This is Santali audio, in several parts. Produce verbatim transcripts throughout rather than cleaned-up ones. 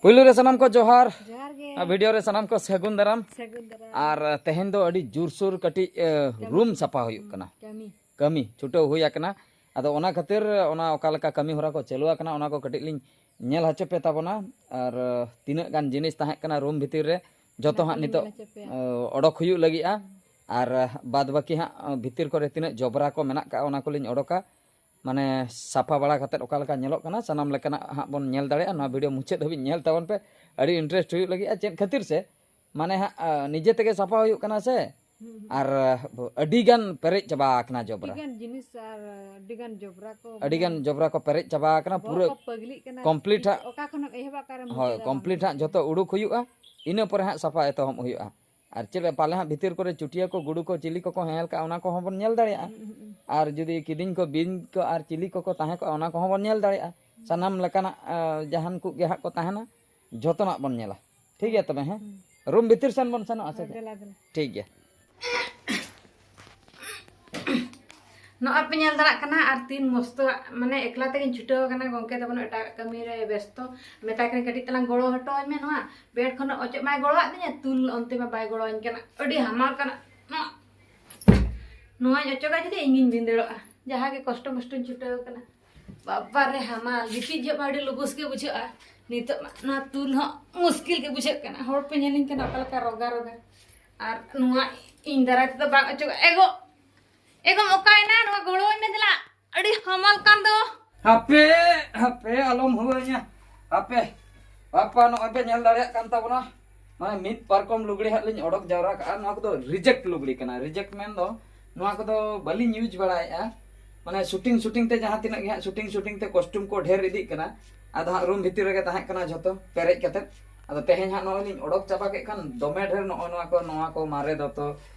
ᱯᱩᱭᱞᱩ ᱨᱮ ᱥᱟᱱᱟᱢ ᱠᱚ ᱡᱚᱦᱟᱨ᱾ ᱡᱚᱦᱟᱨ ᱜᱮ᱾ ᱟᱨ ᱵᱷᱤᱰᱤᱭᱳ ᱨᱮ ᱥᱟᱱᱟᱢ ᱠᱚ ᱥᱟᱹᱜᱩᱱ ᱫᱟᱨᱟᱢ᱾ ᱥᱟᱹᱜᱩᱱ ᱫᱟᱨᱟᱢ᱾ ᱟᱨ ᱛᱮᱦᱮᱧ ᱫᱚ ᱟᱹᱰᱤ ᱡᱳᱨᱥᱳᱨ ᱠᱟᱹᱴᱤᱡ ᱨᱩᱢ ᱥᱟᱯᱷᱟ ᱦᱩᱭᱩᱜ ᱠᱟᱱᱟ᱾ ᱠᱟᱹᱢᱤ᱾ ᱠᱟᱹᱢᱤ ᱪᱷᱩᱴᱟᱹᱣ ᱦᱩᱭ ᱟᱠᱟᱱᱟ᱾ ᱟᱫᱚ ᱚᱱᱟ ᱠᱷᱟᱹᱛᱤᱨ ᱚᱱᱟ ᱚᱠᱟ ᱞᱮᱠᱟ ᱠᱟᱹᱢᱤ ᱦᱚᱨᱟ ᱠᱚ ᱪᱟᱹᱞᱩ ᱟᱠᱟᱱᱟ, ᱚᱱᱟ ᱠᱚ ᱠᱟᱹᱴᱤᱡ ᱞᱤᱧ ᱧᱮᱞ ᱦᱚᱪᱚ ᱯᱮ ᱛᱟᱵᱚᱱᱟ᱾ ᱟᱨ ᱛᱤᱱᱟᱹᱜ ᱜᱟᱱ ᱡᱤᱱᱤᱥ ᱛᱟᱦᱮᱸ ᱠᱟᱱᱟ ᱨᱩᱢ ᱵᱷᱤᱛᱤᱨ ᱨᱮ, ᱡᱚᱛᱚ ᱚᱱᱟ ᱦᱟᱸᱜ ᱠᱚᱞᱤᱧ ᱱᱤᱛᱚᱜ ᱧᱮᱞ ᱦᱚᱪᱚ ᱯᱮᱭᱟ᱾ ᱚᱰᱚᱠ ᱦᱩᱭᱩᱜ ᱞᱟᱹᱜᱤᱫᱼᱟ᱾ ᱟᱨ ᱵᱟᱫᱽ ᱵᱟᱹᱠᱤ ᱦᱟᱸᱜ ᱵᱷᱤᱛᱤᱨ ᱠᱚᱨᱮ ᱛᱤᱱᱟᱹᱜ ᱡᱚᱵᱽᱨᱟ ᱠᱚ ᱢᱮᱱᱟᱜ ᱠᱟᱜᱼᱟ, ᱚᱱᱟ ᱠᱚᱞᱤᱧ ᱚᱰᱚᱠᱟ᱾ ᱢᱟᱱᱮ ᱥᱟᱯᱷᱟ ᱵᱟᱲᱟ ᱠᱟᱛᱮᱫ ᱚᱠᱟ ᱞᱮᱠᱟ ᱧᱮᱞᱚᱜ ᱠᱟᱱᱟ, ᱥᱟᱱᱟᱢ ᱞᱮᱠᱟᱱᱟᱜ ᱦᱟᱸᱜ ᱵᱚᱱ ᱧᱮᱞ ᱫᱟᱲᱮᱭᱟᱜᱼᱟ᱾ ᱱᱚᱣᱟ ᱵᱷᱤᱰᱤᱭᱳ ᱢᱩᱪᱟᱹᱫ ᱫᱷᱟᱹᱵᱤᱡ ᱧᱮᱞ ᱛᱟᱵᱚᱱ ᱯᱮ, ᱟᱹᱰᱤ ᱤᱱᱴᱟᱨᱮᱥᱴ ᱦᱩᱭᱩᱜ ᱞᱟᱹᱜᱤᱫᱼᱟ᱾ ᱪᱮᱫ ᱠᱷᱟᱹᱛᱤᱨ ᱥᱮ, ᱢᱟᱱᱮ ᱦᱟᱸᱜ ᱱᱤᱡᱮ ᱛᱮᱜᱮ ᱥᱟᱯᱷᱟ ᱦᱩᱭᱩᱜ ᱠᱟᱱᱟ ᱥᱮ, ᱟᱨ ᱟᱹᱰᱤ ᱜᱟᱱ ᱯᱮᱨᱮᱡ ᱪᱟᱵᱟ ᱟᱠᱟᱱᱟ ᱡᱚᱵᱽᱨᱟ᱾ ᱟᱹᱰᱤ ᱜᱟᱱ ᱡᱤᱱᱤᱥ ᱟᱨ ᱟᱹᱰᱤ ᱜᱟᱱ ᱡᱚᱵᱽᱨᱟ ᱠᱚ ᱟᱹᱰᱤ ᱜᱟᱱ ᱡᱚᱵᱽᱨᱟ ᱠᱚ ᱯᱮᱨᱮᱡ ᱪᱟᱵᱟ ᱟᱠᱟᱱᱟ᱾ ᱵᱚᱦᱚᱜ ᱯᱩᱨᱟᱹ ᱠᱚ ᱯᱟᱹᱜᱽᱞᱤᱜ ᱠᱟᱱᱟ᱾ complete ᱦᱟᱸᱜ ᱚᱠᱟ ᱠᱷᱚᱱᱮᱢ ᱮᱦᱚᱵᱟ, ᱚᱠᱟᱨᱮᱢ ᱦᱳᱭ, ᱢᱩᱪᱟᱹᱫᱟ, ᱵᱟᱢ complete ᱦᱟᱸᱜ ᱵᱩᱡᱷᱟᱹᱣᱟ᱾ ᱡᱚᱛᱚ ᱩᱰᱩᱠ ᱦᱩᱭᱩᱜᱼᱟ, ᱤᱱᱟᱹ ᱯᱚᱨᱮ ᱦᱟᱸᱜ ᱥᱟᱯᱷᱟ ᱮᱛᱚᱦᱚᱵ ᱦᱩᱭᱩᱜᱼᱟ᱾ ᱟᱨ ᱪᱮᱫ ᱞᱮᱠᱟ ᱯᱟᱞᱮ ᱦᱟᱸᱜ ᱵᱷᱤᱛᱤᱨ ᱠᱚᱨᱮ ᱪᱩᱴᱭᱟᱹ ᱠᱚ, ᱜᱩᱰᱩ ᱠᱚ, ᱪᱤᱞᱤ ᱠᱚᱠᱚ ᱦᱮᱸ ᱠᱟᱜᱼᱟ, ᱚᱱᱟ ᱠᱚᱦᱚᱸ ᱵᱚᱱ ᱧᱮᱞ ᱫᱟᱲᱮᱭᱟᱜᱼᱟ᱾ ᱟᱨ ᱡᱩᱫᱤ ᱠᱤᱫᱤᱧ ᱠᱚ, ᱵᱤᱧ ᱠᱚ ᱟᱨ ᱪᱤᱞᱤ ᱠᱚᱠᱚ ᱛᱟᱦᱮᱸ ᱠᱚᱜᱼᱟ, ᱚᱱᱟ ᱠᱚᱦᱚᱸ ᱵᱚᱱ ᱧᱮᱞ ᱫᱟᱲᱮᱭᱟᱜᱼᱟ᱾ ᱥᱟᱱᱟᱢ ᱞᱮᱠᱟᱱᱟᱜ ᱡᱟᱦᱟᱱ ᱠᱚ ᱜᱮ ᱦᱟᱸᱜ ᱠᱚ ᱛᱟᱦᱮᱱᱟ, ᱡᱚᱛᱚᱱᱟᱜ ᱵᱚᱱ ᱧᱮᱞᱟ᱾ ᱴᱷᱤᱠ ᱜᱮᱭᱟ ᱛᱚᱵᱮ, ᱦᱮᱸ? ᱨᱩᱢ ᱵᱷᱤᱛᱤᱨ ᱥᱮᱱ ᱵᱚᱱ ᱥᱮᱱᱚᱜᱼᱟ ᱥᱮ ᱪᱮᱫ? ᱴᱷᱤᱠ ᱜᱮᱭᱟ᱾ ᱱᱚᱜᱼᱚᱭ ᱯᱮ ᱧᱮᱞ ᱫᱟᱲᱮᱭᱟᱜ ᱠᱟᱱᱟ, ᱟᱨ ᱛᱤᱱ ᱢᱚᱥᱛᱚ ᱢᱟᱱᱮ ᱮᱠᱞᱟ ᱛᱮᱜᱮᱧ ᱪᱷᱩᱴᱟᱹᱣ ᱟᱠᱟᱱᱟ᱾ ᱜᱚᱢᱠᱮ ᱛᱟᱵᱚᱱ ᱮᱴᱟᱜ ᱠᱟᱹᱢᱤ ᱨᱮ ᱵᱮᱥᱛᱚ, ᱢᱮᱛᱟᱭ ᱠᱟᱹᱱᱟᱹᱧ, "ᱠᱟᱹᱴᱤᱡ ᱛᱟᱞᱟᱝ ᱜᱚᱲᱚ ᱦᱚᱴᱚ ᱟᱹᱧ ᱢᱮ, ᱱᱚᱣᱟ ᱵᱮᱰ ᱠᱷᱚᱱᱟᱜ ᱚᱪᱚᱜ ᱵᱟᱭ ᱜᱚᱲᱚ ᱟᱹᱧ ᱠᱟᱱᱟ, ᱟᱹᱰᱤ ᱦᱟᱢᱟᱞ ᱠᱟᱱᱟ, ᱱᱚᱣᱟ, ᱱᱚᱣᱟᱧ ᱚᱪᱚᱜᱟ ᱡᱩᱫᱤ ᱤᱧᱜᱤᱧ ᱵᱷᱤᱸᱫᱟᱹᱲᱚᱜᱼᱟ, ᱡᱟᱦᱟᱸ ᱜᱮ ᱠᱚᱥᱴᱚ ᱢᱚᱥᱴᱚᱧ ᱪᱷᱩᱴᱟᱹᱣ ᱟᱠᱟᱱᱟ᱾ ᱵᱟᱵᱟ ᱨᱮ ᱦᱟᱢᱟᱞ, ᱜᱤᱛᱤᱡ ᱡᱚᱦᱚᱜ ᱢᱟ ᱟᱹᱰᱤ ᱞᱩᱵᱩᱥ ᱜᱮ ᱵᱩᱡᱷᱟᱹᱜᱼᱟ, ᱱᱤᱛᱚᱜ ᱢᱟ ᱱᱚᱣᱟ ᱛᱩᱞ ᱦᱚᱸ ᱢᱩᱥᱠᱤᱞ ᱜᱮ ᱵᱩᱡᱷᱟᱹᱜ ᱠᱟᱱᱟ, ᱦᱚᱲ ᱯᱮ ᱧᱮᱞᱤᱧ ᱠᱟᱱᱟ ᱚᱠᱟ ᱞᱮᱠᱟ ᱨᱚᱜᱟ ᱨᱚᱜᱟ, ᱟᱨ ᱱᱚᱣᱟ ᱤᱧ ᱫᱟᱨᱟᱭ ᱛᱮᱫᱚ ᱵᱟᱝ ᱚᱪᱚᱜᱟ, ᱮᱜᱳ, ᱮᱜᱳᱢ ᱚᱠᱟᱭᱮᱱᱟ? ᱱᱚᱣᱟ ᱜᱚᱲᱚᱣᱟᱹᱧ ᱢᱮ ᱫᱮᱞᱟ, ᱟᱹᱰᱤ ᱦᱟᱢᱟᱞ ᱠᱟᱱ ᱫᱚ᱾ ᱦᱟᱯᱮ, ᱦᱟᱯᱮ, ᱟᱞᱚᱢ ᱦᱩᱣᱟᱹᱧᱟ᱾ ᱦᱟᱯᱮ, ᱵᱟᱯᱟ, ᱱᱚᱜᱼᱚᱭ ᱯᱮ ᱧᱮᱞ ᱫᱟᱲᱮᱭᱟᱜ ᱠᱟᱱ ᱛᱟᱵᱚᱱᱟ, ᱢᱟᱱᱮ ᱢᱤᱫ ᱯᱟᱨᱠᱚᱢ ᱞᱩᱜᱽᱲᱤ ᱦᱟᱸᱜ ᱞᱤᱧ ᱚᱰᱚᱠ ᱡᱟᱣᱨᱟ ᱠᱟᱜᱼᱟ᱾ ᱱᱚᱣᱟ ᱠᱚᱫᱚ ᱨᱤᱡᱮᱠᱴ ᱞᱩᱜᱽᱲᱤ ᱠᱟᱱᱟ᱾ ᱨᱤᱡᱮᱠᱴ ᱢᱮᱱ ᱫᱚ ᱱᱚᱣᱟ ᱠᱚᱫᱚ ᱵᱟᱹᱞᱤᱧ ᱤᱭᱩᱡᱽ ᱵᱟᱲᱟᱭᱮᱫᱼᱟ᱾ ᱢᱟᱱᱮ ᱥᱩᱴᱤᱝ ᱥᱩᱴᱤᱝ ᱛᱮ ᱡᱟᱦᱟᱸ ᱛᱤᱱᱟᱹᱜ ᱜᱮ ᱦᱟᱸᱜ ᱥᱩᱴᱤᱝ ᱥᱩᱴᱤᱝ ᱛᱮ ᱠᱚᱥᱴᱤᱭᱩᱢ ᱠᱚ ᱰᱷᱮᱨ ᱤᱫᱤᱜ ᱠᱟᱱᱟ, ᱟᱫᱚ ᱦᱟᱸᱜ ᱨᱩᱢ ᱵᱷᱤᱛᱤᱨ ᱨᱮᱜᱮ ᱛᱟᱦᱮᱸ ᱠᱟᱱᱟ ᱡᱷᱚᱛᱚ ᱯᱮᱨᱮᱡ ᱠᱟᱛᱮᱫ᱾ ᱟᱫᱚ ᱛᱮᱦᱮᱧ ᱦᱟᱸᱜ ᱱᱚᱜᱼᱚᱭ ᱞᱤᱧ ᱚᱰᱚᱠ ᱪᱟᱵᱟ ᱠᱮᱫ ᱠᱷᱟᱱ ᱫᱚᱢᱮ ᱰᱷᱮᱨ ᱱᱚᱜᱼᱚᱭ ᱱᱚᱣᱟ ᱠᱚ, ᱱᱚᱣᱟ ᱠᱚ ᱢᱟᱨᱮ ᱫᱚᱛᱚ,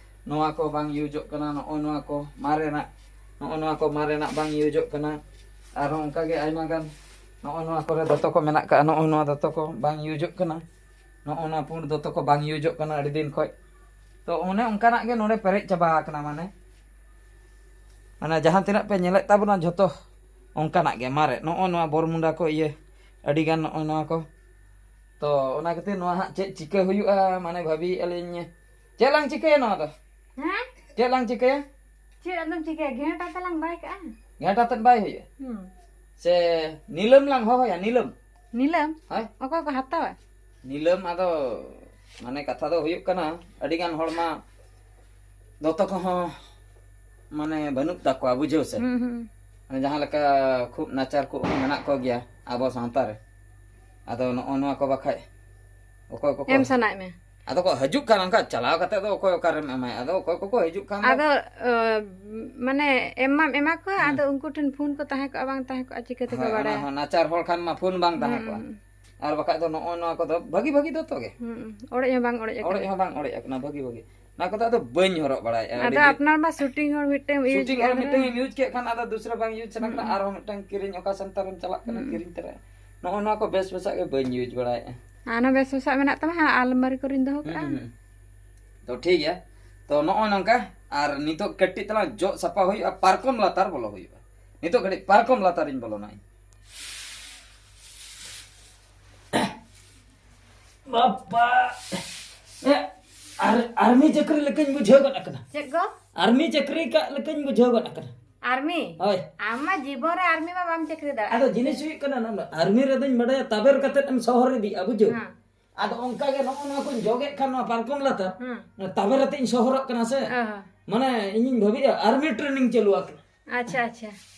ᱱᱚᱣᱟ ᱠᱚ ᱵᱟᱝ ᱤᱭᱩᱡᱚᱜ ᱠᱟᱱᱟ, ᱱᱚᱜᱼᱚᱭ ᱱᱚᱣᱟ ᱠᱚ ᱢᱟᱨᱮᱱᱟᱜ, ᱱᱚᱜᱼᱚᱭ ᱱᱚᱣᱟ ᱠᱚ ᱢᱟᱨᱮᱱᱟᱜ ᱵᱟᱝ ᱤᱭᱩᱡᱚᱜ ᱠᱟᱱᱟ᱾ ᱟᱨᱦᱚᱸ ᱚᱱᱠᱟ ᱜᱮ ᱟᱭᱢᱟ ᱜᱟᱱ ᱱᱚᱜᱼᱚᱭ ᱱᱚᱣᱟ ᱠᱚᱨᱮ ᱫᱚᱛᱚ ᱠᱚ ᱢᱮᱱᱟᱜ ᱠᱟᱜᱼᱟ, ᱱᱚᱜᱼᱚᱭ ᱱᱚᱣᱟ ᱫᱚᱛᱚ ᱠᱚ ᱵᱟᱝ ᱤᱭᱩᱡᱚᱜ ᱠᱟᱱᱟ, ᱱᱚᱜᱼᱚᱭ ᱱᱚᱣᱟ ᱯᱩᱸᱰ ᱫᱚᱛᱚ ᱠᱚ ᱵᱟᱝ ᱤᱭᱩᱡᱚᱜ ᱠᱟᱱᱟ ᱟᱹᱰᱤ ᱫᱤᱱ ᱠᱷᱚᱡ᱾ ᱛᱚ ᱚᱱᱮ ᱚᱱᱠᱟᱱᱟᱜ ᱜᱮ ᱱᱚᱰᱮ ᱯᱮᱨᱮᱡ ᱪᱟᱵᱟ ᱟᱠᱟᱱᱟ, ᱢᱟᱱᱮ, ᱢᱟᱱᱮ ᱡᱟᱦᱟᱸ ᱛᱤᱱᱟᱹᱜ ᱯᱮ ᱧᱮᱞᱮᱫ ᱛᱟᱵᱚᱱᱟ ᱡᱷᱚᱛᱚ ᱚᱱᱠᱟᱱᱟᱜ ᱜᱮ ᱢᱟᱨᱮ᱾ ᱱᱚᱜᱼᱚᱭ ᱱᱚᱣᱟ ᱵᱚᱨᱢᱩᱱᱰᱟ ᱠᱚ ᱤᱭᱟᱹ ᱟᱹᱰᱤ ᱜᱟᱱ ᱱᱚᱜᱼᱚᱭ ᱱᱚᱣᱟ ᱠᱚ ᱛᱚ ᱚᱱᱟ ᱠᱷᱟᱹᱛᱤᱨ ᱱᱚᱣᱟ ᱦᱟᱸᱜ ᱪᱮᱫ ᱪᱤᱠᱟᱹ ᱦᱩᱭᱩᱜᱼᱟ, ᱢᱟᱱᱮ ᱵᱷᱟᱹᱵᱤᱭᱮᱫᱼᱟ ᱞᱤᱧ, ᱪᱮᱫ ᱞᱟᱝ ᱪᱤᱠᱟᱹᱭᱟ ᱱᱚᱣᱟ ᱫᱚ? ᱦᱮᱸ? ᱪᱮᱫ ᱞᱟᱝ ᱪᱤᱠᱟᱹᱭᱟ? ᱪᱮᱫ ᱟᱫᱚᱢ ᱪᱤᱠᱟᱹᱭᱟ? ᱜᱷᱮᱸᱴ ᱟᱛᱮ ᱞᱟᱝ ᱵᱟᱭ ᱠᱟᱜᱼᱟ᱾ ᱜᱷᱮᱸᱴ ᱟᱛᱮᱫ ᱵᱟᱭ ᱦᱩᱭᱩᱜᱼᱟ? ᱦᱩᱸ᱾ ᱥᱮ ᱱᱤᱞᱟᱹᱢ ᱞᱟᱝ ᱦᱚᱦᱚᱭᱟ, ᱱᱤᱞᱟᱹᱢ? ᱱᱤᱞᱟᱹᱢ? ᱦᱳᱭ᱾ ᱚᱠᱚᱭ ᱠᱚ ᱦᱟᱛᱟᱣᱟ? ᱱᱤᱞᱟᱹᱢ ᱟᱫᱚ, ᱢᱟᱱᱮ, ᱠᱟᱛᱷᱟ ᱫᱚ ᱦᱩᱭᱩᱜ ᱠᱟᱱᱟ, ᱟᱹᱰᱤ ᱜᱟᱱ ᱦᱚᱲ ᱢᱟ ᱫᱚᱛᱚ ᱠᱚᱦᱚᱸ, ᱢᱟᱱᱮ, ᱵᱟᱹᱱᱩᱜ ᱛᱟᱠᱚᱣᱟ, ᱵᱩᱡᱷᱟᱹᱣ ᱥᱮ? ᱦᱩᱸ, ᱦᱩᱸ᱾ ᱢᱟᱱᱮ, ᱡᱟᱦᱟᱸ ᱞᱮᱠᱟ ᱠᱷᱩᱵ ᱱᱟᱪᱟᱨ ᱠᱚ ᱢᱮᱱᱟᱜ ᱠᱚ ᱜᱮᱭᱟ ᱟᱵᱚ ᱥᱟᱶᱛᱟ ᱨᱮ᱾ ᱟᱫᱚ ᱱᱚᱜᱼᱚ ᱱᱚᱣᱟ ᱠᱚ ᱵᱟᱠᱷᱟᱡ ᱚᱠᱚᱭ ᱠᱚᱠᱚ ᱮᱢ ᱥᱟᱱᱟᱭᱮᱫ ᱢᱮ? ᱟᱫᱚ ᱠᱚ ᱦᱤᱡᱩᱜ ᱠᱟᱱ, ᱚᱱᱠᱟ ᱪᱟᱞᱟᱣ ᱠᱟᱛᱮ ᱫᱚ ᱚᱠᱚᱭ ᱚᱠᱟᱨᱮᱢ ᱮᱢᱟᱭᱟ? ᱟᱫᱚ ᱚᱠᱚᱭ ᱠᱚᱠᱚ ᱦᱤᱡᱩᱜ ᱠᱟᱱ ᱫᱚ ᱟᱫᱚ, ᱚ, ᱢᱟᱱᱮ, ᱮᱢ ᱢᱟᱢ ᱮᱢᱟ ᱠᱚᱣᱟ, ᱦᱩᱸ᱾ ᱟᱫᱚ ᱩᱱᱠᱩ ᱴᱷᱮᱱ ᱯᱷᱳᱱ ᱠᱚ ᱛᱟᱦᱮᱸ ᱠᱚᱜᱼᱟ, ᱵᱟᱝ ᱛᱟᱦᱮᱸ ᱠᱚᱜᱼᱟ, ᱪᱤᱠᱟᱹ ᱛᱮᱠᱚ ᱦᱳᱭ, ᱚᱱᱟ ᱵᱟᱲᱟᱭᱟ? ᱦᱚᱸ, ᱱᱟᱪᱟᱨ ᱦᱚᱲ ᱠᱷᱟᱱ ᱢᱟ ᱯᱷᱳᱱ ᱵᱟᱝ ᱛᱟᱦᱮᱸ ᱠᱚᱜᱼᱟ᱾ ᱦᱩᱸ᱾ ᱟᱨ ᱵᱟᱠᱷᱟᱡ ᱫᱚ ᱱᱚᱜᱼᱚ ᱱᱚᱣᱟ ᱠᱚᱫᱚ ᱵᱷᱟᱹᱜᱤ ᱵᱷᱟᱹᱜᱤ ᱫᱚᱛᱚ ᱜᱮ᱾ ᱦᱩᱸ, ᱚᱲᱮᱡ ᱦᱚᱸ ᱵᱟᱝ ᱚᱲᱮᱡ ᱟᱠᱟᱱᱟ᱾ ᱚᱲᱮᱡ ᱦᱚᱸ ᱵᱟᱝ ᱚᱲᱮᱡ ᱟᱠᱟᱱᱟ, ᱵᱷᱟᱹᱜᱤ ᱵᱷᱟᱹᱜᱤ᱾ ᱚᱱᱟ ᱠᱚᱫᱚ ᱟᱫᱚ ᱵᱟᱹᱧ ᱦᱚᱨᱚᱜ ᱵᱟᱲᱟᱭᱮᱫᱼᱟ᱾ ᱟᱫᱚ ᱟᱹᱰᱤ ᱫᱤᱱ ᱟᱯᱱᱟᱨ ᱢᱟ ᱥᱩᱴᱤᱝ ᱦᱚᱲ ᱢᱤᱫᱴᱮᱱ ᱤᱭᱩᱡᱽ ᱥᱩᱴᱤᱝ ᱠᱮᱫ ᱦᱚᱲ ᱠᱟᱱᱟ᱾ ᱢᱤᱫᱴᱮᱱ ᱤᱭᱩᱡᱽ ᱠᱮᱫ ᱠᱷᱟᱱ ᱟᱫᱚ ᱫᱩᱥᱨᱟ ᱵᱟᱝ ᱤᱭᱩᱡᱽ ᱥᱟᱱᱟ ᱠᱟᱱᱟ᱾ ᱦᱩᱸ᱾ ᱟᱨᱦᱚᱸ ᱢᱤᱫᱴᱟᱝ ᱠᱤᱨᱤᱧ, ᱚᱠᱟ ᱥᱮᱱᱴᱟᱨ ᱮᱢ ᱪᱟᱞᱟᱜ ᱠᱟᱱᱟ, ᱦᱩᱸ᱾ ᱠᱤᱨᱤᱧ ᱛᱚᱨᱟᱭᱟ᱾ ᱱᱚᱜᱼᱚ ᱱᱚᱣᱟ ᱠᱚ ᱵᱮᱥ ᱵᱮᱥᱟᱜ ᱜᱮ ᱵᱟᱹᱧ ᱤᱭᱩᱡᱽ ᱵᱟᱲᱟᱭᱮᱫᱼᱟ᱾ ᱟᱨ ᱚᱱᱟ ᱵᱮᱥ ᱵᱮᱥᱟᱜ ᱢᱮᱱᱟᱜ ᱛᱟᱢᱟ, ᱦᱟᱸᱜ ᱟᱞᱢᱟᱨᱤ ᱠᱚᱨᱮᱧ ᱫᱚᱦᱚ ᱠᱟᱜᱼᱟ᱾ ᱦᱩᱸ, ᱦᱩᱸ᱾ ᱛᱚ ᱴᱷᱤᱠ ᱜᱮᱭᱟ, ᱛᱚ ᱱᱚᱜᱼᱚᱭ ᱱᱚᱝᱠᱟ᱾ ᱟᱨ ᱱᱤᱛᱚᱜ ᱠᱟᱹᱴᱤᱡ ᱛᱟᱞᱟᱝ ᱡᱚᱜ ᱥᱟᱯᱷᱟ ᱦᱩᱭᱩᱜᱼᱟ, ᱯᱟᱨᱠᱚᱢ ᱞᱟᱛᱟᱨ ᱵᱚᱞᱚ ᱦᱩᱭᱩᱜᱼᱟ᱾ ᱱᱤᱛᱚᱜ ᱠᱟᱹᱴᱤᱡ ᱯᱟᱨᱠᱚᱢ ᱞᱟᱛᱟᱨᱤᱧ ᱵᱚᱞᱚᱱᱟ ᱤᱧ᱾ ᱵᱟᱯᱟ, ᱮ, ᱟᱨ, ᱟᱨᱢᱤ ᱪᱟᱹᱠᱨᱤ ᱞᱮᱠᱟᱧ ᱵᱩᱡᱷᱟᱹᱣ ᱜᱚᱫ ᱟᱠᱟᱱᱟ᱾ ᱪᱮᱫ ᱠᱚ? ᱟᱨᱢᱤ ᱪᱟᱹᱠᱨᱤ ᱠᱟᱜ ᱞᱮᱠᱟᱧ ᱵᱩᱡᱷᱟᱹᱣ ᱜᱚᱫ ᱟᱠᱟᱱᱟ᱾ ᱟᱨᱢᱤ? ᱦᱳᱭ᱾ ᱟᱢ ᱢᱟ ᱡᱤᱵᱚᱱ ᱨᱮ ᱟᱨᱢᱤ ᱢᱟ ᱵᱟᱢ ᱪᱟᱹᱠᱨᱤ ᱫᱟᱲᱮᱭᱟᱜᱼᱟ᱾ ᱟᱫᱚ ᱡᱤᱱᱤᱥ ᱦᱩᱭᱩᱜ ᱠᱟᱱᱟ, ᱱᱚᱣᱟ ᱟᱨᱢᱤ ᱨᱮᱫᱚᱧ ᱵᱟᱰᱟᱭᱟ, ᱛᱟᱵᱮᱨ ᱠᱟᱛᱮᱫ ᱮᱢ ᱥᱚᱦᱚᱨ ᱤᱫᱤᱜᱼᱟ, ᱵᱩᱡᱷᱟᱹᱣ? ᱦᱮᱸ᱾ ᱟᱫᱚ ᱚᱱᱠᱟ ᱜᱮ ᱱᱚᱜᱼᱚ ᱱᱚᱣᱟ ᱠᱚᱧ ᱡᱚᱜᱮᱫ ᱠᱷᱟᱱ, ᱱᱚᱣᱟ ᱯᱟᱨᱠᱚᱢ ᱞᱟᱛᱟᱨ, ᱦᱮᱸ᱾ ᱱᱚᱣᱟ ᱛᱟᱵᱮᱨ ᱟᱛᱮ ᱤᱧ ᱥᱚᱦᱚᱨᱚᱜ ᱠᱟᱱᱟ ᱥᱮ᱾ ᱚ ᱦᱚᱸ᱾ ᱢᱟᱱᱮ, ᱤᱧᱤᱧ ᱵᱷᱟᱹᱵᱤᱭᱮᱫᱼᱟ, ᱟᱨᱢᱤ ᱴᱨᱮᱱᱤᱝ ᱪᱟᱹᱞᱩ ᱟᱠᱟᱱᱟ᱾ ᱟᱪᱪᱷᱟ, ᱟᱪᱪᱷᱟ᱾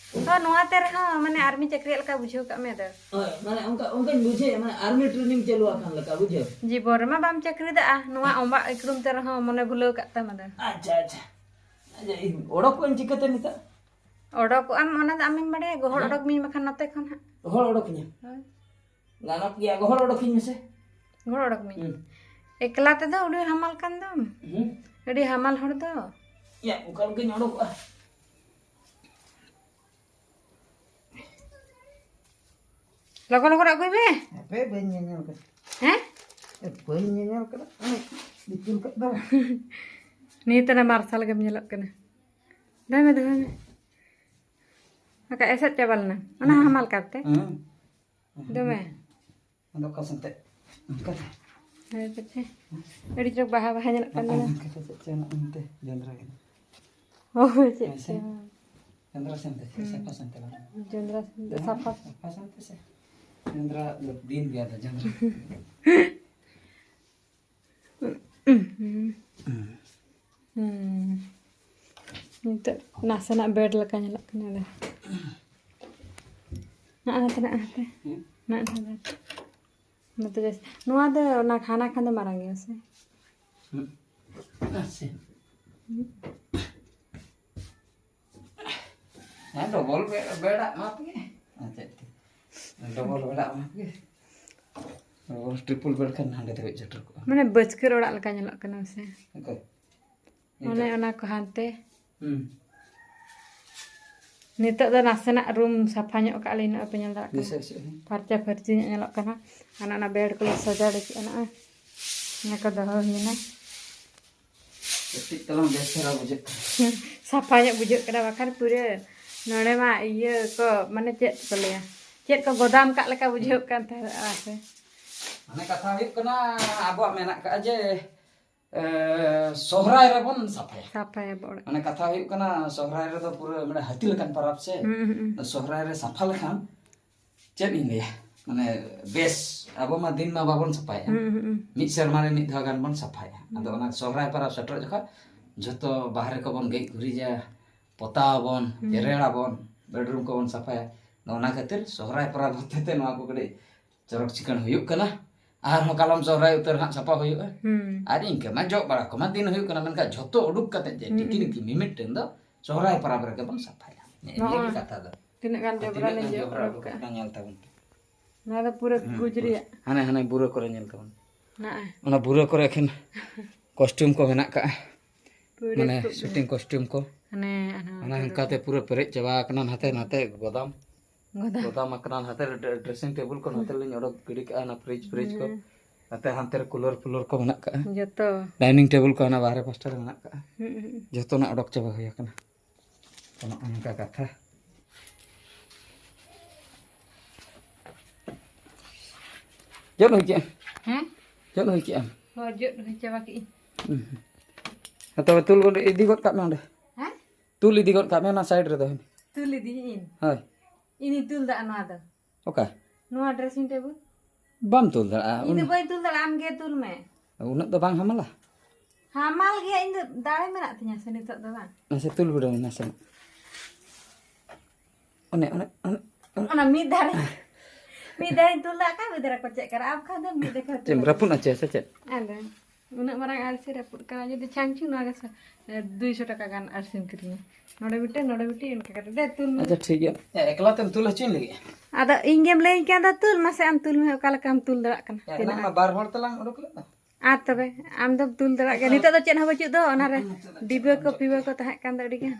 ᱦᱚᱸ, ᱱᱚᱣᱟ ᱛᱮ ᱨᱮᱦᱚᱸ, ᱢᱟᱱᱮ, ᱟᱨᱢᱤ ᱪᱟᱹᱠᱨᱤᱭᱟᱜ ᱞᱮᱠᱟ ᱵᱩᱡᱷᱟᱹᱣ ᱠᱟᱜ ᱢᱮ ᱟᱫᱚ᱾ ᱦᱳᱭ, ᱢᱟᱱᱮ, ᱚᱱᱠᱟ, ᱚᱱᱠᱟᱧ ᱵᱩᱡᱷᱟᱹᱣᱮᱫᱼᱟ, ᱢᱟᱱᱮ, ᱟᱨᱢᱤ ᱴᱨᱮᱱᱤᱝ ᱪᱟᱹᱞᱩ ᱟᱠᱟᱱ ᱞᱮᱠᱟ, ᱵᱩᱡᱷᱟᱹᱣ᱾ ᱡᱤᱵᱚᱱ ᱨᱮᱢᱟ ᱵᱟᱢ ᱪᱟᱹᱠᱨᱤ ᱫᱟᱜᱼᱟ, ᱱᱚᱣᱟ ᱚᱢᱵᱟᱜ ᱤᱠᱲᱩᱢ ᱛᱮ ᱨᱮᱦᱚᱸ ᱢᱚᱱᱮ ᱵᱷᱩᱞᱟᱹᱣ ᱠᱟᱜ ᱛᱟᱢᱟ ᱟᱫᱚ᱾ ᱟᱪᱪᱷᱟ, ᱟᱪᱪᱷᱟ᱾ ᱟᱪᱪᱷᱟ, ᱤᱧ ᱚᱰᱚᱠᱚᱜ ᱟᱹᱧ ᱪᱤᱠᱟᱹᱛᱮ ᱱᱤᱛᱚᱜ? ᱚᱰᱚᱠᱚᱜ ᱟᱢ, ᱚᱱᱟ ᱫᱚ ᱟᱢᱮᱢ ᱵᱟᱲᱟᱭᱟ, ᱜᱚᱦᱚᱲ ᱦᱮᱸ? ᱚᱰᱚᱠ ᱢᱤᱧ ᱵᱟᱠᱷᱟᱱ ᱱᱚᱛᱮ ᱠᱷᱚᱱ ᱦᱟᱸᱜ᱾ ᱜᱚᱦᱚᱲ ᱚᱰᱚᱠᱤᱧᱟᱢ? ᱦᱳᱭ᱾ ᱜᱟᱱᱚᱜ ᱜᱮᱭᱟ, ᱜᱚᱦᱚᱲ ᱚᱰᱚᱠᱤᱧ ᱢᱮᱥᱮ᱾ ᱜᱚᱦᱚᱲ ᱚᱰᱚᱠ ᱢᱤᱧ? ᱦᱩᱸ᱾ ᱮᱠᱞᱟ ᱛᱮᱫᱚ ᱟᱹᱰᱤ ᱦᱟᱢᱟᱞ ᱠᱟᱱ ᱫᱚᱢ᱾ ᱦᱩᱸ? ᱟᱹᱰᱤ ᱦᱟᱢᱟᱞ ᱦᱚᱲ ᱫᱚ᱾ ᱭᱟ, ᱚᱠᱟ ᱞᱮᱠᱟᱧ ᱚᱰᱚᱠᱚᱜᱼᱟ? ᱞᱚᱜᱚᱱ ᱞᱚᱜᱚᱱ ᱟᱹᱜᱩᱭ ᱢᱮ᱾ ᱦᱟᱯᱮ, ᱵᱟᱹᱧ ᱧᱮᱧᱮᱞ ᱠᱟᱱᱟ᱾ ᱦᱮᱸ? ᱮ, ᱵᱟᱹᱧ ᱧᱮᱧᱮᱞ ᱠᱟᱱᱟ᱾ ᱩᱱᱤ ᱫᱤᱯᱤᱞ ᱠᱟᱜ ᱫᱚ᱾ ᱱᱤᱛ ᱚᱱᱟ ᱢᱟᱨᱥᱟᱞ ᱜᱮᱢ ᱧᱮᱞᱚᱜ ᱠᱟᱱᱟ᱾ ᱫᱚᱦᱚᱭ ᱢᱮ, ᱫᱚᱦᱚᱭ ᱢᱮ᱾ ᱵᱟᱠᱷᱟᱡ ᱮᱥᱮᱫ ᱪᱟᱵᱟ ᱞᱮᱱᱟ᱾ ᱚᱱᱟ ᱦᱚᱸ ᱦᱩᱸ᱾ ᱦᱟᱢᱟᱞ ᱠᱟᱨ ᱛᱮ᱾ ᱦᱩᱸ᱾ ᱫᱚᱢᱮ᱾ ᱟᱫᱚ ᱚᱠᱟ ᱥᱮᱱ ᱛᱮ? ᱚᱱᱠᱟ ᱛᱮ᱾ ᱦᱮᱸ, ᱯᱟᱪᱷᱮ᱾ ᱟᱹᱰᱤ ᱪᱚᱨᱚᱠ ᱵᱟᱦᱟ, ᱵᱟᱦᱟ ᱧᱮᱞᱚᱜ ᱠᱟᱱ ᱫᱚ᱾ ᱚᱱᱠᱟ ᱛᱮ ᱪᱮᱫ ᱪᱚ ᱱᱚᱜᱼᱚ ᱱᱚᱛᱮ ᱡᱚᱸᱫᱽᱨᱟ ᱠᱟᱱᱟ᱾ ᱦᱳᱭ, ᱪᱮᱫ ᱦᱮᱸ ᱥᱮ? ᱪᱚ᱾ ᱡᱚᱸᱫᱽᱨᱟ ᱥᱮᱱ ᱛᱮ, ᱦᱩᱸ᱾ ᱥᱟᱯᱷᱟ ᱥᱮᱱ ᱛᱮ ᱵᱟᱝ? ᱡᱚᱸᱫᱽᱨᱟ ᱥᱮᱱ ᱛᱮ, ᱦᱮᱸ, ᱥᱟᱯᱷᱟ᱾ ᱥᱟᱯᱷᱟ ᱥᱮᱱ ᱛᱮ ᱥᱮ᱾ ᱡᱚᱸᱫᱽᱨᱟ ᱫᱚ ᱫᱤᱱ ᱜᱮ ᱟᱫᱚ ᱡᱚᱸᱫᱽᱨᱟ᱾ ᱦᱩᱸ᱾ ᱦᱩᱸ᱾ ᱦᱩᱸ᱾ ᱱᱤᱛᱚᱜ ᱱᱟᱥᱮᱱᱟᱜ ᱵᱮᱰ ᱞᱮᱠᱟ ᱧᱮᱞᱚᱜ ᱠᱟᱱᱟ ᱟᱫᱚ᱾ ᱱᱟᱜ ᱱᱟᱛᱮ, ᱱᱟᱜ ᱱᱟᱛᱮ᱾ ᱦᱩᱸ᱾ ᱱᱟᱜ ᱱᱟᱛᱮ᱾ ᱱᱚᱛᱮ ᱡᱟᱹᱥᱛᱤ᱾ ᱱᱚᱣᱟ ᱫᱚ ᱚᱱᱟ ᱦᱟᱱᱟ ᱠᱷᱟᱱ ᱫᱚ ᱢᱟᱨᱟᱝ ᱜᱮᱭᱟ ᱥᱮ? ᱦᱩᱸ᱾ ᱱᱟᱥᱮ᱾ ᱦᱩᱸ᱾ ᱦᱮᱸ, ᱰᱚᱵᱚᱞ ᱵᱮ-, ᱵᱮᱰᱟᱜ ᱢᱟ ᱯᱮ᱾ ᱟᱨ ᱪᱮᱫ ᱛᱮ? ᱰᱚᱵᱚᱞ ᱵᱮᱰᱟᱜ ᱢᱟ ᱯᱮ᱾ ᱰᱚᱵᱚᱞ, ᱴᱨᱤᱯᱚᱞ ᱵᱮᱰ ᱠᱷᱟᱱ ᱦᱟᱸᱰᱮ ᱫᱷᱟᱹᱵᱤᱡ ᱥᱮᱴᱮᱨ ᱠᱚᱜᱼᱟ᱾ ᱢᱟᱱᱮ, ᱵᱟᱹᱪᱠᱟᱹᱨ ᱚᱲᱟᱜ ᱞᱮᱠᱟ ᱧᱮᱞᱚᱜ ᱠᱟᱱᱟ ᱥᱮ? ᱚᱠᱚᱭ? ᱢᱟᱱᱮ, ᱮᱴᱟᱜ? ᱚᱱᱟ ᱠᱚ ᱦᱟᱱᱛᱮ᱾ ᱦᱩᱸ᱾ ᱱᱤᱛᱚᱜ ᱫᱚ ᱱᱟᱥᱮᱱᱟᱜ ᱨᱩᱢ ᱥᱟᱯᱷᱟ ᱧᱚᱜ ᱠᱟᱜ ᱞᱤᱧ, ᱱᱚᱜᱼᱚᱭ ᱯᱮ ᱧᱮᱞ ᱫᱟᱲᱮᱭᱟᱜ ᱠᱟᱱᱟ᱾ ᱵᱮᱥ, ᱵᱮᱥ, ᱦᱮᱸ᱾ ᱯᱷᱟᱨᱪᱟ ᱯᱷᱟᱹᱨᱪᱤ ᱧᱚᱜ ᱧᱮᱞᱚᱜ ᱠᱟᱱᱟ᱾ ᱟᱨ ᱚᱱᱟ ᱵᱮᱰ ᱠᱚᱞᱮ ᱥᱟᱡᱟᱲ ᱠᱮᱜᱼᱟ, ᱱᱚᱜᱼᱚᱭ᱾ ᱚᱱᱟ ᱠᱚ ᱫᱚᱦᱚ ᱦᱩᱭᱱᱟ᱾ ᱠᱟᱹᱴᱤᱡ ᱛᱟᱞᱟᱝ ᱵᱮᱥ ᱫᱷᱟᱨᱟ ᱵᱩᱡᱷᱟᱹᱜ ᱠᱟᱱᱟ᱾ ᱥᱟᱯᱷᱟ ᱧᱚᱜ ᱵᱩᱡᱷᱟᱹᱜ ᱠᱟᱱᱟ, ᱵᱟᱠᱷᱟᱱ ᱯᱩᱨᱟᱹ ᱱᱚᱰᱮ ᱢᱟ ᱤᱭᱟᱹ ᱠᱚ, ᱢᱟᱱᱮ ᱪᱮᱫ ᱠᱚ ᱞᱟᱹᱭᱟ, ᱪᱮᱫ ᱠᱚ ᱜᱚᱫᱟᱢ ᱠᱟᱜ ᱞᱮᱠᱟ ᱵᱩᱡᱷᱟᱹᱜ ᱠᱟᱱ ᱛᱟᱦᱮᱸᱫ ᱥᱮ᱾ ᱢᱟᱱᱮ ᱠᱟᱛᱷᱟ ᱦᱩᱭᱩᱜ ᱠᱟᱱᱟ, ᱟᱵᱚᱣᱟᱜ ᱢᱮᱱᱟᱜ ᱠᱟᱜᱼᱟ ᱡᱮ, ᱮ, ᱥᱚᱦᱨᱟᱭ ᱨᱮᱵᱚᱱ ᱥᱟᱯᱷᱟᱭᱟ᱾ ᱥᱟᱯᱷᱟᱭᱟᱵᱚ ᱚᱲᱟᱜ᱾ ᱢᱟᱱᱮ ᱠᱟᱛᱷᱟ ᱦᱩᱭᱩᱜ ᱠᱟᱱᱟ, ᱥᱚᱦᱨᱟᱭ ᱨᱮᱫᱚ ᱯᱩᱨᱟᱹ ᱢᱟᱱᱮ ᱦᱟᱹᱛᱤ ᱞᱮᱠᱟᱱ ᱯᱚᱨᱚᱵᱽ ᱥᱮ᱾ ᱦᱩᱸ, ᱦᱩᱸ, ᱦᱩᱸ᱾ ᱥᱚᱦᱨᱟᱭ ᱨᱮ ᱥᱟᱯᱷᱟ ᱞᱮᱠᱷᱟᱱ ᱪᱮᱫ ᱤᱧ ᱞᱟᱹᱭᱟ, ᱢᱟᱱᱮ ᱵᱮᱥ, ᱟᱵᱚ ᱢᱟ ᱫᱤᱱ ᱢᱟ ᱵᱟᱵᱚᱱ ᱥᱟᱯᱷᱟᱭᱟ᱾ ᱦᱩᱸ, ᱦᱩᱸ, ᱦᱩᱸ᱾ ᱢᱤᱫ ᱥᱮᱨᱢᱟ ᱨᱮ ᱢᱤᱫ ᱫᱷᱟᱣ ᱜᱟᱱ ᱵᱚᱱ ᱥᱟᱯᱷᱟᱭᱟ᱾ ᱟᱫᱚ ᱦᱩᱸ᱾ ᱚᱱᱟ ᱥᱚᱦᱨᱟᱭ ᱯᱚᱨᱚᱵᱽ ᱥᱮᱴᱮᱨᱚᱜ ᱡᱚᱠᱷᱚᱱ ᱡᱷᱚᱛᱚ ᱵᱟᱦᱨᱮ ᱠᱚᱵᱚᱱ ᱜᱮᱡ ᱜᱩᱨᱤᱡᱟ, ᱯᱚᱛᱟᱣ ᱟᱵᱚᱱ, ᱦᱩᱸ᱾ ᱡᱮᱨᱮᱲ ᱟᱵᱚᱱ, ᱵᱮᱰᱨᱩᱢ ᱠᱚᱵᱚᱱ ᱥᱟᱯᱷᱟᱭᱟ᱾ ᱟᱫᱚ ᱚᱱᱟ ᱠᱷᱟᱹᱛᱤᱨ ᱥᱚᱦᱨᱟᱭ ᱯᱚᱨᱚᱵᱽ ᱦᱚᱛᱮ ᱛᱮ ᱱᱚᱣᱟ ᱠᱚ ᱠᱟᱹᱴᱤᱡ ᱪᱚᱨᱚᱠ ᱪᱤᱠᱟᱹᱬ ᱦᱩᱭᱩᱜ ᱠᱟᱱᱟ᱾ ᱟᱨᱦᱚᱸ ᱠᱟᱞᱚᱢ ᱥᱚᱦᱨᱟᱭ ᱩᱛᱟᱹᱨ ᱦᱟᱸᱜ ᱥᱟᱯᱷᱟ ᱦᱩᱭᱩᱜᱼᱟ᱾ ᱦᱩᱸ᱾ ᱟᱨ ᱤᱱᱠᱟᱹ ᱢᱟ ᱡᱚᱜ ᱵᱟᱲᱟ ᱠᱚᱢᱟ ᱫᱤᱱ ᱦᱩᱭᱩᱜ ᱠᱟᱱᱟ, ᱢᱮᱱᱠᱷᱟᱱ ᱡᱷᱚᱛᱚ ᱩᱰᱩᱠ ᱠᱟᱛᱮ ᱡᱮ ᱦᱩᱸ᱾ ᱴᱤᱠᱤ ᱴᱤᱠᱤ ᱢᱤᱢᱤᱫ ᱴᱟᱹᱱ ᱫᱚ ᱥᱚᱦᱨᱟᱭ ᱯᱚᱨᱚᱵᱽ ᱨᱮᱜᱮ ᱵᱚᱱ ᱥᱟᱯᱷᱟᱭᱟ᱾ ᱱᱮᱜᱼᱮ ᱱᱤᱭᱟᱹ ᱜᱮ ᱱᱚᱜᱼᱚᱭ ᱠᱟᱛᱷᱟ ᱫᱚ᱾ ᱛᱤᱱᱟᱹᱜ ᱜᱟᱱ ᱟᱨ ᱡᱚᱵᱽᱨᱟ ᱛᱤᱱᱟᱹᱜ ᱞᱤᱧ ᱜᱟᱱ ᱡᱚᱜ ᱡᱚᱵᱽᱨᱟ ᱩᱰᱩᱠ ᱩᱰᱩᱠ ᱠᱟᱜᱼᱟ᱾ ᱠᱟᱱᱟ ᱧᱮᱞ ᱛᱟᱵᱚᱱ ᱯᱮ᱾ ᱱᱚᱣᱟ ᱫᱚ ᱯᱩᱨᱟᱹ ᱦᱩᱸ, ᱜᱩᱡᱽᱨᱤᱭᱟᱜ᱾ ᱦᱟᱱᱮ, ᱦᱟᱱᱮ ᱵᱩᱨᱟᱹ ᱠᱚᱨᱮ ᱧᱮᱞ ᱛᱟᱵᱚᱱ ᱯᱮ᱾ ᱱᱚᱜᱼᱚᱭ᱾ ᱚᱱᱟ ᱵᱩᱨᱟᱹ ᱠᱚᱨᱮ ᱮᱠᱷᱮᱱ costume ᱠᱚ ᱢᱮᱱᱟᱜ ᱠᱟᱜᱼᱟ᱾ ᱯᱩᱨᱟᱹ ᱢᱟᱱᱮ ᱠᱚ shooting costume ᱠᱚ᱾ ᱦᱟᱱᱮ, ᱦᱟᱱᱮ ᱚᱱᱟ ᱚᱱᱛᱮ ᱦᱟᱱᱠᱟ ᱫᱚ᱾ ᱛᱮ ᱯᱩᱨᱟᱹ ᱯᱮᱨᱮᱡ ᱪᱟᱵᱟ ᱟᱠᱟᱱᱟ, ᱱᱟᱛᱮ, ᱱᱟᱛᱮ ᱜᱚᱫᱟᱢ᱾ ᱜᱚᱫᱟᱢ᱾ ᱜᱚᱫᱟᱢ ᱟᱠᱟᱱᱟ, ᱱᱟᱛᱮ ᱨᱮ dressing table ᱠᱚ ᱱᱟᱛᱮ ᱦᱩᱸ᱾ ᱞᱤᱧ ᱚᱰᱚᱠ ᱜᱤᱰᱤ ᱠᱟᱜᱼᱟ, ᱚᱱᱟ fridge, fridge ᱠᱚ᱾ ᱦᱩᱸ᱾ ᱱᱟᱛᱮ ᱦᱟᱱᱛᱮ ᱨᱮ cooler ᱯᱷᱩᱞᱚᱨ ᱠᱚ ᱢᱮᱱᱟᱜ ᱠᱟᱜᱼᱟ᱾ ᱡᱚᱛᱚ᱾ Dining table ᱠᱚ ᱦᱟᱱᱟ ᱵᱟᱦᱨᱮ ᱯᱟᱥᱴᱟ ᱨᱮ ᱢᱮᱱᱟᱜ ᱠᱟᱜᱼᱟ᱾ ᱦᱩᱸ, ᱦᱩᱸ᱾ ᱡᱚᱛᱚᱱᱟᱜ ᱚᱰᱚᱠ ᱪᱟᱵᱟ ᱦᱩᱭ ᱟᱠᱟᱱᱟ᱾ ᱛᱚ, ᱱᱚᱜᱼᱚ ᱱᱚᱝᱠᱟ ᱠᱟᱛᱷᱟ᱾ ᱪᱮᱫ ᱦᱩᱭ ᱠᱮᱜᱼᱟ? ᱦᱮᱸ? ᱡᱚᱫ ᱦᱩᱭ ᱠᱮᱜᱼᱟᱢ? ᱦᱳᱭ, ᱡᱚᱫ ᱦᱩᱭ ᱪᱟᱵᱟ ᱠᱮᱜᱼᱟᱹᱧ᱾ ᱦᱩᱸ᱾ ᱦᱮᱸ, ᱛᱚᱵᱮ ᱛᱩᱞ ᱜᱚᱫ ᱤᱫᱤ ᱜᱚᱫ ᱠᱟᱜ ᱢᱮ ᱚᱸᱰᱮ᱾ ᱦᱮᱸ? ᱛᱩᱞ ᱤᱫᱤ ᱜᱚᱫ ᱠᱟᱜ ᱢᱮ ᱚᱱᱟ side ᱨᱮᱫᱚ᱾ ᱛᱩᱞ ᱤᱫᱤᱭᱟᱹᱧ? ᱦᱳᱭ᱾ ᱤᱧᱤᱧ ᱛᱩᱞ ᱫᱟ ᱱᱚᱣᱟ ᱫᱚ᱾ ᱚᱠᱟ? ᱱᱚᱣᱟ dressing table᱾ ᱵᱟᱢ ᱛᱩᱞ ᱫᱟᱲᱮᱭᱟᱜᱼᱟ᱾ ᱤᱧ ᱫᱚ ᱩᱱ- ᱵᱟᱹᱧ ᱛᱩᱞ ᱫᱟᱲᱮᱭᱟᱜᱼᱟ, ᱟᱢ ᱜᱮ ᱛᱩᱞ ᱢᱮ᱾ ᱩᱱᱟᱹᱜ ᱫᱚ ᱵᱟᱝ ᱦᱟᱢᱟᱞᱟ? ᱦᱟᱢᱟᱞ ᱜᱮᱭᱟ, ᱤᱧ ᱫᱚ ᱫᱟᱲᱮ ᱢᱮᱱᱟᱜ ᱛᱤᱧᱟ ᱥᱮ ᱱᱤᱛᱚᱜ ᱫᱚ ᱵᱟᱝ᱾ ᱢᱟᱥᱮ ᱛᱩᱞ ᱵᱤᱰᱟᱹᱣ ᱢᱮ ᱱᱟᱥᱮᱱᱟᱜ᱾ ᱚᱱᱮ, ᱚᱱᱮ, ᱚᱱᱮ, ᱚᱱᱮ᱾ ᱚᱱᱟ ᱢᱤᱫ ᱫᱷᱟᱨᱮ, ᱢᱤᱫ ᱫᱷᱟᱨᱮᱧ ᱛᱩᱞ ᱫᱟᱜ ᱠᱷᱟᱱ ᱢᱤᱫ ᱫᱷᱟᱨᱮ ᱠᱚ ᱪᱮᱫ ᱠᱟᱱᱟ, ᱟᱢ ᱠᱷᱟᱱ ᱫᱚ ᱢᱤᱫ ᱫᱷᱟᱨᱮ ᱪᱮᱫ ᱮᱢ ᱨᱟᱹᱯᱩᱫ ᱦᱚᱪᱚᱭᱟ ᱥᱮ ᱪᱮᱫ? ᱟᱫᱚ ᱩᱱᱟᱹᱜ ᱢᱟᱨᱟᱝ ᱟᱹᱨᱥᱤ ᱨᱟᱹᱯᱩᱫ ᱠᱟᱱᱟ, ᱡᱩᱫᱤ ᱪᱷᱟᱝᱪᱩ ᱱᱚᱣᱟ ᱜᱮ ᱥᱟ-, ᱫᱩᱭᱥᱚ ᱴᱟᱠᱟ ᱜᱟᱱ ᱟᱹᱨᱥᱤᱢ ᱠᱤᱨᱤᱧᱟ᱾ ᱱᱚᱰᱮ ᱢᱤᱫᱴᱮᱱ, ᱱᱚᱰᱮ ᱢᱤᱫᱴᱮᱱ, ᱤᱱᱠᱟ ᱠᱟᱛᱮ ᱫᱮ ᱛᱩᱞ ᱢᱮ᱾ ᱟᱪᱪᱷᱟ, ᱴᱷᱤᱠ ᱜᱮᱭᱟ᱾ ᱮ, ᱮᱠᱞᱟ ᱛᱮᱢ ᱛᱩᱞ ᱦᱚᱪᱚᱧ ᱞᱟᱹᱜᱤᱫ? ᱟᱫᱚ ᱤᱧ ᱜᱮᱢ ᱞᱟᱹᱭᱟᱹᱧ ᱠᱟᱱ ᱫᱚ ᱛᱩᱞ ᱢᱟᱥᱮ, ᱟᱢ ᱛᱩᱞ ᱢᱮ, ᱚᱠᱟ ᱞᱮᱠᱟᱢ ᱛᱩᱞ ᱫᱟᱲᱮᱭᱟᱜ ᱠᱟᱱᱟ᱾ ᱮ, ᱛᱤᱱᱟᱹᱜ ᱮᱱᱟᱝ ᱢᱟ ᱟᱸᱴ? ᱵᱟᱨ ᱦᱚᱲ ᱛᱮᱞᱟᱝ ᱩᱰᱩᱠ ᱞᱮᱫ ᱫᱚ᱾ ᱟᱨ ᱛᱚᱵᱮ ᱟᱢ ᱫᱚᱢ ᱛᱩᱞ ᱫᱟᱲᱮᱭᱟᱜ ᱜᱮᱭᱟ᱾ ᱱᱤᱛᱚᱜ ᱫᱚ ᱪᱮᱫ ᱦᱚᱸ ᱵᱟᱹᱪᱩᱜ ᱫᱚ, ᱚᱱᱟᱨᱮ ᱰᱤᱵᱟᱹ ᱠᱚ ᱯᱤᱵᱟᱹ ᱠᱚ ᱛᱟᱦᱮᱸ ᱠᱟᱱ ᱫᱚ ᱟᱹᱰᱤ ᱜᱟᱱ᱾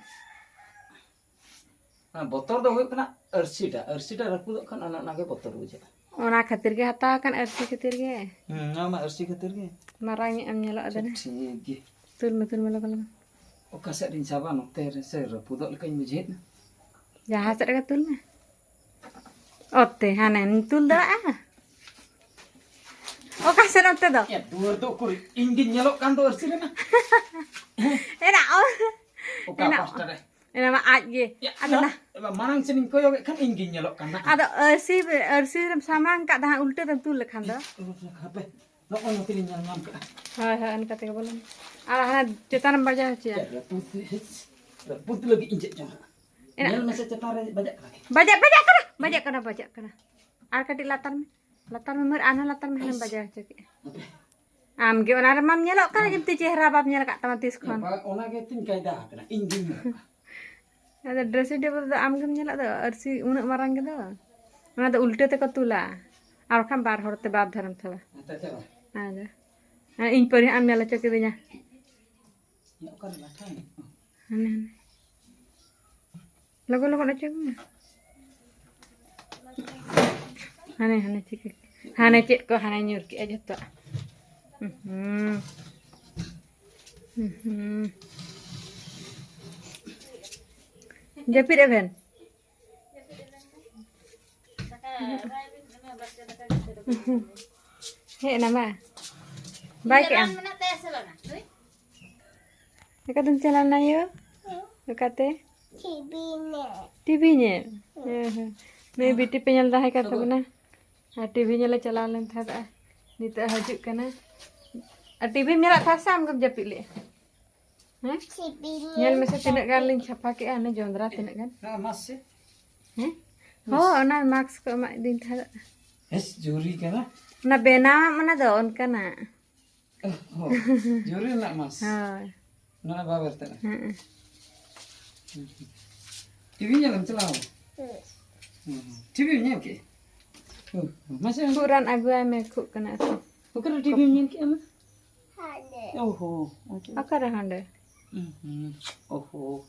ᱚᱱᱟ ᱵᱚᱛᱚᱨ ᱫᱚ ᱦᱩᱭᱩᱜ ᱠᱟᱱᱟ ᱟᱹᱨᱥᱤᱴᱟ, ᱟᱹᱨᱥᱤᱴᱟ ᱨᱟᱹᱯᱩᱫᱚᱜ ᱠᱷᱟᱱ ᱚᱱᱮ ᱚᱱᱟᱜᱮ ᱵᱚᱛᱚᱨ ᱵᱩᱡᱷᱟᱹᱜᱼᱟ᱾ ᱚᱱᱟ ᱠᱷᱟᱹᱛᱤᱨ ᱜᱮ ᱦᱟᱛᱟᱣ ᱟᱠᱟᱱ, ᱟᱹᱨᱥᱤ ᱠᱷᱟᱹᱛᱤᱨ ᱜᱮ᱾ ᱦᱩᱸ, ᱱᱚᱣᱟ ᱢᱟ ᱟᱹᱨᱥᱤ ᱠᱷᱟᱹᱛᱤᱨ ᱜᱮ᱾ ᱢᱟᱨᱟᱝ ᱧᱚᱜ ᱮᱢ ᱧᱮᱞᱚᱜᱼᱟ ᱟᱪᱪᱷᱟ, ᱫᱮᱱᱟ᱾ ᱴᱷᱤᱠ ᱜᱮ᱾ ᱛᱩᱞ ᱢᱮ, ᱛᱩᱞ ᱢᱮ, ᱞᱚᱜᱚᱱ, ᱞᱚᱜᱚᱱ᱾ ᱚᱠᱟ ᱥᱮᱫ ᱨᱤᱧ ᱥᱟᱵᱟ? ᱱᱚᱛᱮ ᱨᱮ ᱥᱮ ᱨᱟᱹᱯᱩᱫᱚᱜ ᱞᱮᱠᱟᱧ ᱵᱩᱡᱷᱟᱹᱣᱮᱫ᱾ ᱡᱟᱦᱟᱸ ᱥᱮᱫ ᱨᱮᱜᱮ ᱛᱩᱞ ᱢᱮ᱾ ᱚᱛᱮ, ᱦᱟᱱᱮ, ᱛᱩᱞ ᱫᱟᱲᱮᱭᱟᱜᱼᱟ᱾ ᱚᱠᱟ ᱥᱮᱫ ᱚᱱᱛᱮ ᱫᱚ? ᱮ, ᱫᱩᱣᱟᱹᱨ ᱫᱚ ᱩᱠᱩᱨ ᱤᱧ ᱜᱤᱧ ᱧᱮᱞᱚᱜ ᱠᱟᱱ ᱫᱚ ᱟᱹᱨᱥᱤ ᱨᱮᱢᱟ᱾ ᱮᱱᱟ, ᱚ-, ᱚᱠᱟ ᱮᱱᱟ, ᱯᱟᱥᱴᱟ ᱨᱮ? ᱮᱱᱟ ᱢᱟ ᱟᱡ ᱜᱮ᱾ ᱭᱟ, ᱟᱫᱚ ᱱᱟ-, ᱱᱟ-, ᱮ, ᱢᱟᱲᱟᱝ ᱥᱮᱫ ᱤᱧ ᱠᱚᱭᱚᱜᱮᱫ ᱠᱷᱟᱱ ᱤᱧ ᱜᱤᱧ ᱧᱮᱞᱚᱜ ᱠᱟᱱᱟ᱾ ᱟᱫᱚ ᱟᱹᱨᱥᱤ, ᱟᱹᱨᱥᱤ ᱨᱮᱢ ᱥᱟᱢᱟᱝ ᱠᱟᱜ ᱫᱚ ᱦᱟᱸᱜ, ᱩᱞᱴᱟᱹ ᱛᱮᱢ ᱛᱩᱞ ᱞᱮᱠᱷᱟᱱ ᱫᱚ᱾ ᱦᱟᱯᱮ, ᱱᱚᱜᱼᱚᱭ ᱱᱚᱛᱮ ᱞᱤᱧ ᱧᱮᱞ ᱧᱟᱢ ᱠᱟᱜᱼᱟ᱾ ᱦᱳᱭ, ᱦᱳᱭ, ᱚᱱᱠᱟ ᱛᱮᱜᱮ ᱵᱚᱞᱚᱱ᱾ ᱟᱨ ᱦᱟᱱᱟ ᱪᱮᱛᱟᱱ ᱨᱮᱢ ᱵᱟᱡᱟᱣ ᱦᱚᱪᱚᱭᱟ᱾ ᱪᱮᱫ ᱨᱟᱹᱯᱩᱫ, ᱨᱟᱹᱯᱩᱫ ᱞᱟᱹᱜᱤᱫ ᱤᱧ ᱪᱮᱫ ᱪᱚᱝ ᱦᱟᱸᱜ᱾ ᱮᱱᱟ᱾ ᱧᱮᱞ ᱢᱮᱥᱮ ᱪᱮᱛᱟᱱ ᱨᱮ ᱵᱟᱡᱟᱜ ᱠᱟᱱᱟ ᱠᱤ? ᱵᱟᱡᱟᱜ, ᱵᱟᱡᱟᱜ ᱠᱟᱱᱟ, ᱵᱟᱡᱟᱜ ᱠᱟᱱᱟ, ᱵᱟᱡᱟᱜ ᱠᱟᱱᱟ᱾ ᱟᱨ ᱠᱟᱹᱴᱤᱡ ᱞᱟᱛᱟᱨ ᱢᱮ, ᱞᱟᱛᱟᱨ ᱢᱮ ᱢᱟᱹᱨ, ᱟᱨᱦᱚᱸ ᱞᱟᱛᱟᱨ ᱢᱮ, ᱦᱟᱱᱮᱢ ᱵᱟᱡᱟᱣ ᱦᱚᱪᱚ ᱠᱮᱜᱼᱟ᱾ ᱟᱢ ᱜᱮ ᱚᱱᱟ ᱨᱮᱢᱟᱢ ᱧᱮᱞᱚᱜ ᱠᱟᱱᱟ, ᱡᱮᱢᱛᱤ ᱪᱮᱦᱨᱟ ᱵᱟᱢ ᱧᱮᱞ ᱟᱠᱟᱫ ᱛᱟᱢᱟ ᱛᱤᱥ ᱠᱷᱚᱱ᱾ ᱵᱟᱵᱟ, ᱚᱱᱟ ᱜᱮ ᱛᱤᱧ ᱠᱟᱭᱫᱟ ᱟᱠᱟᱱᱟ, ᱤᱧ ᱜᱤᱧ ᱧᱮᱞᱚᱜ ᱠᱟᱱᱟ᱾ ᱟᱫᱚ dressing table ᱫᱚ ᱟᱢ ᱜᱮᱢ ᱧᱮᱞᱚᱜ ᱫᱚ, ᱟᱹᱨᱥᱤ ᱩᱱᱟᱹᱜ ᱢᱟᱨᱟᱝ ᱜᱮᱫᱚ᱾ ᱚᱱᱟ ᱫᱚ ᱩᱞᱴᱟᱹ ᱛᱮᱠᱚ ᱛᱩᱞᱟ, ᱟᱨ ᱵᱟᱠᱷᱟᱱ ᱵᱟᱨ ᱦᱚᱲ ᱛᱮ ᱵᱟᱨ ᱫᱷᱟᱨᱮᱢ ᱛᱷᱟᱵᱟ᱾ ᱟᱪᱪᱷᱟ, ᱟᱪᱪᱷᱟ᱾ ᱟᱫᱚ, ᱟᱨ ᱤᱧ ᱯᱟᱹᱨᱤ ᱦᱟᱸᱜ ᱮᱢ ᱧᱮᱞ ᱦᱚᱪᱚ ᱠᱤᱫᱤᱧᱟ᱾ ᱭᱟ, ᱚᱠᱟᱨᱮ ᱞᱟᱴᱷᱟ ᱢᱮᱱᱟᱜᱼᱟ? ᱦᱟᱱᱮ, ᱦᱟᱱᱮ᱾ ᱞᱚᱜᱚᱱ, ᱞᱚᱜᱚᱱ ᱚᱪᱚᱜ ᱢᱮ᱾ ᱦᱟᱱᱮ, ᱦᱟᱱᱮ ᱪᱤᱠᱟᱹ-, ᱦᱟᱱᱮ ᱪᱮᱫ ᱠᱚ ᱦᱟᱱᱮ ᱧᱩᱨ ᱠᱮᱜᱼᱟ ᱡᱷᱚᱛᱚ᱾ ᱦᱩᱸ᱾ ᱦᱩᱸ᱾ ᱡᱟᱹᱯᱤᱫ ᱮᱵᱷᱮᱱ᱾ ᱦᱮᱡ ᱮᱱᱟ ᱵᱟ? ᱵᱟᱭ ᱠᱮᱜ ᱟᱢ? ᱢᱮᱱᱟᱜ ᱛᱟᱭᱟ ᱥᱮ ᱵᱟᱝᱟ? ᱚᱠᱟᱛᱮᱢ ᱪᱟᱞᱟᱣ ᱞᱮᱱᱟ ᱭᱳ? ᱚᱠᱟᱛᱮ? ᱴᱤᱵᱷᱤ ᱧᱮᱞ᱾ ᱴᱤᱵᱷᱤ ᱧᱮᱞ? ᱦᱮᱸ, ᱦᱮᱸ᱾ ᱱᱩᱭ ᱵᱤᱴᱤ ᱯᱮ ᱧᱮᱞ ᱫᱟ ᱦᱮᱸ ᱠᱟᱱ ᱛᱟᱵᱚᱱᱟ᱾ ᱟᱨ ᱴᱤᱵᱷᱤ ᱧᱮᱞᱮ ᱪᱟᱞᱟᱣ ᱞᱮᱱ ᱛᱟᱦᱮᱸᱫ᱾ ᱱᱤᱛᱚᱜ ᱦᱤᱡᱩᱜ ᱠᱟᱱᱟ᱾ ᱟᱨ ᱴᱤᱵᱷᱤᱢ ᱧᱮᱞᱮᱫ ᱛᱟᱦᱮᱸᱫ ᱥᱮ ᱟᱢᱜᱮᱢ ᱡᱟᱹᱯᱤᱫ ᱞᱮᱫᱼᱟ? ᱦᱮᱸ? ᱴᱤᱵᱷᱤ ᱧᱮᱞ ᱧᱮᱞ ᱢᱮᱥᱮ ᱛᱤᱱᱟᱹᱜ ᱜᱟᱱ ᱞᱤᱧ ᱥᱟᱯᱷᱟ ᱠᱮᱜᱼᱟ, ᱚᱱᱮ ᱡᱚᱸᱫᱽᱨᱟ ᱛᱤᱱᱟᱹᱜ ᱜᱟᱱ᱾ ᱦᱮᱸ, ᱢᱟᱥ ᱥᱮ᱾ ᱦᱮᱸ? ᱦᱚᱸ, ᱚᱱᱟ ᱢᱟᱥᱠ ᱠᱚ ᱮᱢᱟᱜ ᱫᱤᱧ ᱛᱟᱦᱮᱸᱫ᱾ ᱮᱥ, ᱡᱩᱨᱤ ᱠᱟᱱᱟ᱾ ᱚᱱᱟ ᱵᱮᱱᱟᱣᱟᱢ ᱚᱱᱟ ᱫᱚ ᱚᱱᱠᱟᱱᱟᱜ᱾ ᱦᱚᱸ, ᱡᱩᱨᱤ ᱨᱮᱱᱟᱜ ᱢᱟᱥ᱾ ᱦᱳᱭ᱾ ᱱᱚᱣᱟ ᱵᱟᱵᱮᱨ ᱛᱮ᱾ ᱦᱮᱸ᱾ ᱴᱤᱵᱷᱤ ᱧᱮᱞᱮᱢ ᱪᱟᱞᱟᱣ? ᱦᱮᱸ᱾ ᱴᱤᱵᱷᱤᱢ ᱧᱮᱞ ᱠᱮᱜᱼᱟ? ᱦᱩᱸ, ᱢᱟᱥᱮ ᱚᱸᱰᱮ᱾ ᱠᱷᱩᱜ ᱨᱟᱱ ᱟᱹᱜᱩᱣᱟᱭ ᱢᱮ, ᱠᱷᱩᱜ ᱠᱟᱱᱟ ᱥᱮ? ᱚᱠᱟᱨᱮ ᱴᱤᱵᱷᱤᱢ ᱧᱮᱞ ᱠᱮᱜᱼᱟ ᱢᱟ? ᱦᱟᱸᱰᱮ᱾ ᱚ ᱦᱚᱸ, ᱟᱪᱪᱷᱟ᱾ ᱚᱠᱟᱨᱮ ᱦᱟᱸᱰᱮ? ᱦᱩᱸ, ᱦᱩᱸ᱾ ᱚ ᱦᱚᱸ᱾